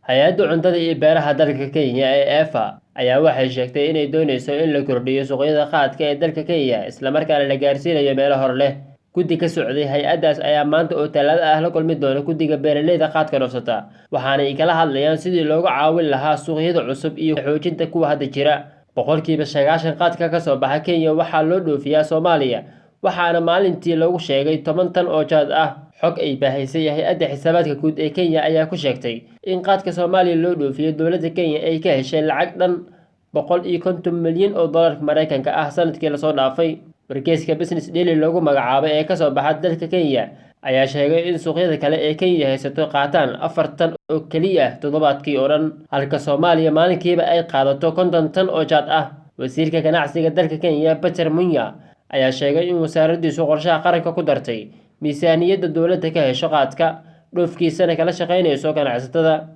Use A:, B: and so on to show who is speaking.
A: Hay-adda cuntada iyo beeraha dalka Kenya ee EFA ayaa waxay sheegtay inay dooneyso in la kordhiyo suuqyada qaadka ee dalka Kenya, islamarkaana la gaarsiinayo meelo hor leh. Guddi ka socday hay-addaas ayaa maanta oo Talaado ah la kulmi doona guddiga beeraleyda qaadka dhoofsata, waxaana ay kala hadlayaan sidii looga caawin lahaa suuqyada cusub iyo xoojinta kuwa hadda jira. 90% qaadka ka soo baxa Kenya waxaa loo dhoofiyaa Soomaaliya, waxaana maalintii lagu sheegay 10 tan oo jaad ah. Xog ay baahisay hay-adda xisaabaadka guud ee Kenya ayaa ku sheegtay in qaadka Soomaaliya loo dhoofiyo dowladda Kenya ay ka heshay lacag dhan 150 milyan oo doolarka Mareykanka ah sanadkii lasoo dhaafay. Wargeyska Business Daily loogu magacaabay ee kasoo baxa dalka Kenya ayaa sheegay in suuqyada kale ee Kenya haysato qaataan 4 tan oo keliya toddobaadkii oo dhan, halka Soomaaliya maalinkiiba ay qaadato 50 tan oo jaad ah. Wasiirka ganacsiga dalka Kenya Peter Munya ayaa sheegay in wasaaraddiisu qorshaha qaranka ku dartay miisaaniyadda dowladda ka hesho qaadka, dhoofkiisana kala shaqeynayso ganacsatada.